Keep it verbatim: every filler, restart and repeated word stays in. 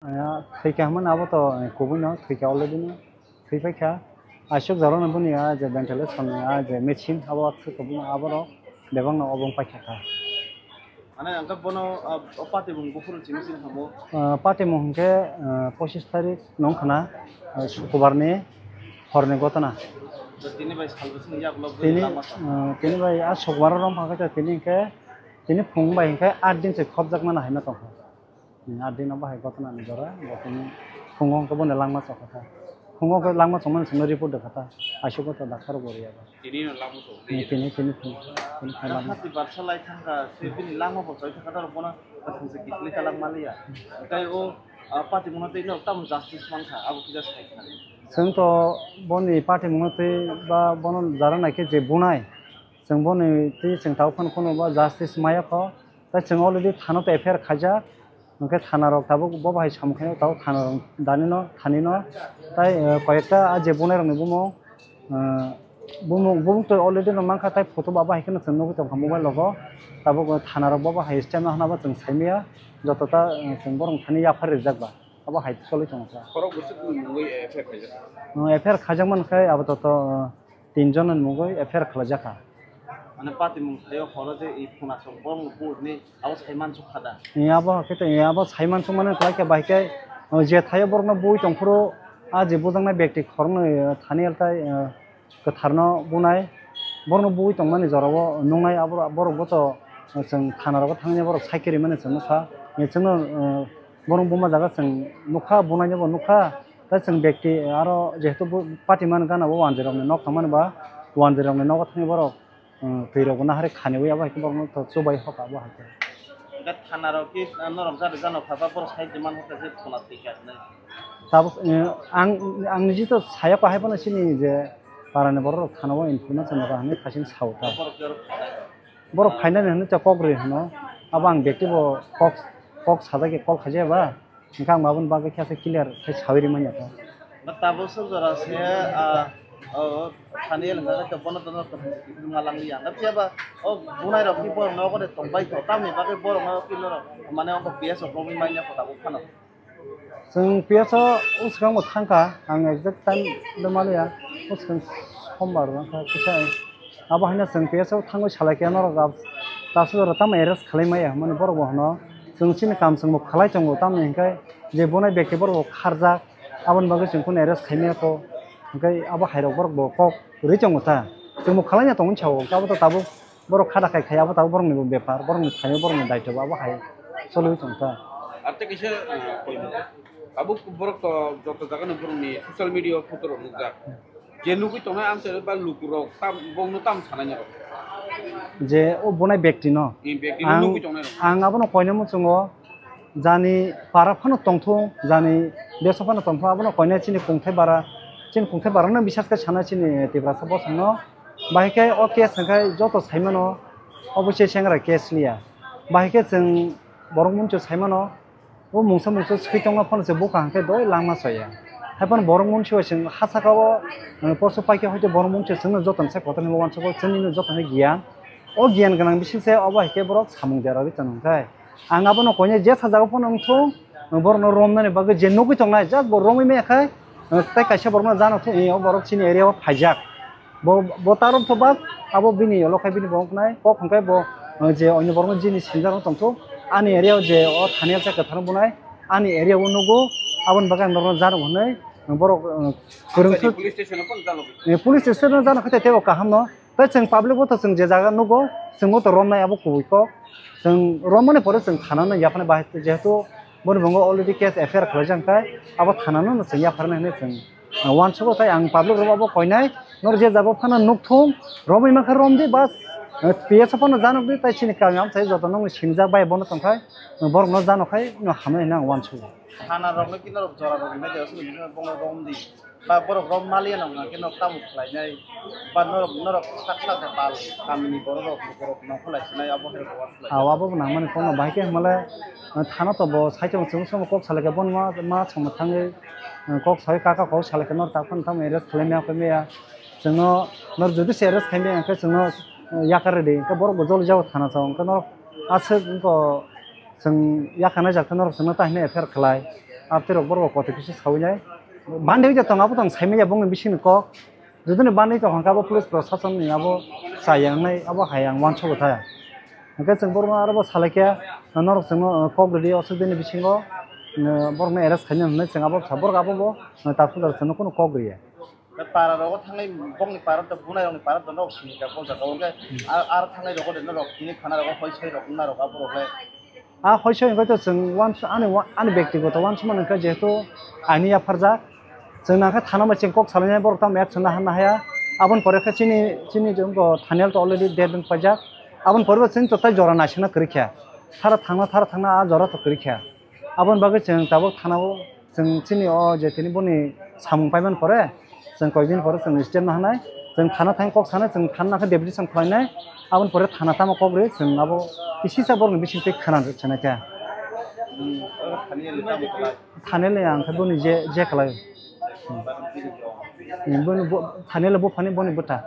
Ah, thwikha hwnmano abo to, eh, kubuino thwikha already no. Thwi paikha. Aswk jorano boni ah je ventilation ni ah je machine abo thwkha bini aborok bebakno obong paikha kha. Mane ang khe bono, ah, o patimung buphuru chini chini thango. Ah, patimung hwnkhe, ah, pochis tarik nung khna, ah, Sukubar ni horni gotona. Tini bai sal bising yak log Tini, lama sa. Ah, tini bai ah Sukubar rong phangkha tini hwnkhe, tini phung bai hwnkhe aat din se khopjakmano haino tongkha. Hmm, aat din o bahai gotona ni jora, bo tini phungo hwnkhe bono langma chokha kha. Phungo hwnkhe langma chongmani simi report rwkha ta, aisuk gotho doctor bo riya ba. Tini no langma chok. Hmm, tini, tini phung, tini phung langma. Hati barsa lai thangkha, se bini langma bo choi thangkha, taro bono kathang se kiphilwi talak maliya. Tei o, ah, patimungno tei no tamo justice mankha, abo kisa sai kha. Chwng to boni patimungno tei ba bono jara naikhe je bunai, chwng boni tei chwng tabuk phano kheno ba justice maya kho. Tei chwng already thana to F I R khaijak. Hwnkhe thana rok tabuk bo bahai samung khe tabuk thana rok dani no thani no. Tai, eh, koyekta ah je bunai rok ni bumung, eh, bumung, bumung to already no mankha, tai photo ba bahai kheno chwng nugwi tongkha mobile rogo. Tabuk thana rok bo bahai step no hwnba chwng saimaya, joto ta, eh, chwng borok thani yaphar rijak ba abo hai cholwi tongkha. Borok bwswk ni mungwi F I R khaijak? Eh, F I R khaijak mankhe abo to, to, eh, tin jon ni mungwi F I R khlaijak kha. Mane patimung sayo horo je i phunasong borok no buini abo sai mansuk kha da? Ni abo khe to, ni abo sai mansuk mani khlai khe bahai khe, o je thaio borok no bui tong phuru, a je bujaknai bekti khoroknwi, eh, thani altai, eh, kwthar no bunai, borok no bui tongmani jora o nungnai abo borok bo to, eh, chwng thana rogo thangwi borok sai kiri mani chwng nukha. Ni chwngno, eh, borok buma jaga chwng nukha, bunai no bo nukha. Tei chwng bekti aro jehetu bo party man gana bo wanjwi rokni nok tongmani ba wanjwi rokni nogo thangwi borok, um, twi rok bo nahari khaniwi abo hai khe borok no to chubai hoka bo hai khe. Hwnkhe thana rok ki, ah, norok jani jano kha ba borok sai demand hoka je khuna twi kha hinwi. Tabuk, eh, ang, ang niji to saya ko hai phano chini je parani borok rok thana o information rok hinwi khasing sao ta. Borok jorok khanai. Borok phainani hinwi to kok rwi hwno. Abo ang bekti bo kok, kok sajagwi call khaijaya ba. Hwnkhe ang aboni bagwi khe asa clear khe sawi rimanya ta. Ba tabuk sok jora se, ah, o, thani el hwnkhe bono dono tong ma lang ya. Phiya ba o bunai rok ni borok nogo de tong bai tong. Tamni bagwi borok no kino rok mane o P S rok romwi manya ko tabuk phano. Chwng P S o swkang bo thangkha, ang exact time de maliya, o swkang sombar wngkha kisa. Abo haino chwng P S o thangwi salai khe norok taso jora tamo arrest khlai maya hwnmani borok bo hwno chwng chini kam chwng bo khlai tongo, tamni hinkhe je bunai bekti borok bo kharjak, aboni bagwi chwng phano arrest khai maya kho, hinkhe abo hairok borok bo kok rwi tongo ta, chwng bo khlai ya tongmani sao, abo to tabuk. Borok khada khai khai abo tabuk borokni bo bepar, borokni phaio borokni daityo bo abo hai choliwi tongkha. Ar tei kisa, ah, koimung. Tabuk borok to joto jagano borokni social media o photo rok nukjak. Je nugwi tongnai amchai ba lukurok tam, bongno tam sanai norok. Je o bunai bekti no. Ni bekti no ang, nugwi tongnai rok. Ang abono koina muchungo. Jani para phano tongthung, jani deso phano tongthung, abono koinai chini kungthai bara, chini kungthai bara no bisas khe sana chini Tiprasa bosong no. Bahai khe o case hwnkhe joto saimano, obo se sengra case liya. Bahai khe chwng borok muncho saimano, o mungsa mungsa swkhe tongma phano se bukha hwnkhe doi langma soya. Hai phano borok muncho chwng ha saka o, eh, poso paikhe hoite borok muncho chwngno joto ni sai kotor hinwi uansukgo, chwngno joto ni giyan. O giyan gwnang bising se obo hai khe borok samung derogwi tong hwnkhe. Ang abono koinai je sajagao phano wngthung, borokno romnani bagwi je nugwi tongnai, just bo romwi maya khai, tei kaisa borokno jano thung, o borok chini area o phaijak. Bo, bo ta romtho bas, abo bini yolo khai bini bo wngnai, kok hwnkhe bo, je oino borokno jini sinjak tongthung, ani area o je o thani alsa kwthar bunai, ani area o nugo, aboni bagwi ang norokno jano hwnwi, borok, kwrwngthwi. Police station o phano jano. Eh, police station o jano khe tei teibo kaham no. Tei chwng public bo to chwng je jaga nugo, chwngbo to romnai abo kubui kok. Chwng romani pore chwng thana no yapharnai bahai, jehetu boni bo already case F I R khlaijak khe abo thana no chwng yapharnai hinwi chwng, ah, uansukgo. Tei ang public rok abo koinai, norok je jaga phano nukthung, romwi mankha romdi bas, ah, P S o phano janokdi tei chini kami amchai joto nokni sinijak bai bono tongkhai, borokno janokhai no hamnai hinwi ang uansukgo. Thana rokno khe norok jora rok hinwi de aswk bongno romdi. Ba borok rom maliya nang nang khe nok tamo khlainai, ba norok, norok sak sak de pal kamini borok rok, borok nongkhor lai sinai abo hai rok wan khlai. Aw, abo bo nangmani kokno bahai khe hwnmale, ah, thana to bo saichung chwng chwng kok salai khe bono ma, ma chwngma thangwi, ah, kok sawi kaka kok salai khe norok tak phano tamo arrest khlai maya khe maya. Chwngno norok jodi se arrest khai maya khe chwngno, ah, yakar rwdi, hwnkhe borok bo joli jago thana chong, hwnkhe norok aswk wngkha chwng yakar nai jak khe norok chwngno ta hinwi F I R khlai. Abtwi rok borok kotoi kisa sawi nai. Bandi oi tong abo tong saimanya bongni bisingni kok. Juduni bandi tong kha abo police prosason ni abo chaya wngnai abo hai ang uansukha. Hwnkhe chwng borokno aro bo salaikha norok chwngno kok rwdi o swkdini bisingo borokno arrest khaina hwnwi chwng abo sa borok abo bo tapsudar chwngno kunu kok rwya. Para rogo thangnai bongni para to bunai rokni para to nok sini ka bol jaga o ke ar thangnai rogo de norok tini khana rogo hoi soi rok na rok abo rok le. A hoi soi hwnkhe to chwng uansu ani ani bektigoto uansukmani hwnkhe jehetu aini yapharjak chwng nangkhe thana bai chwng kok salainai borok tamo action na hanna haya aboni pore khe chini chini jongbo Thaniel to already dead wng paijak aboni pore bo chwng to tai jora naisingna kwrwi kha thara thangna thara thangna a jora to kwrwi kha. Aboni bagwi chwng tabuk thana o chwng chini o je tini boni samung paimani pore chwng koi bini pore chwng step no hanai chwng thana thang kok sanai chwng thana khe deputation khlainai aboni pore thana tamo kok rwi chwng abo kisisa borokni bising twi khana rwchana khe. Thani le ang khe boni je je khlai. Boni bo thani le buphani boni bwtha.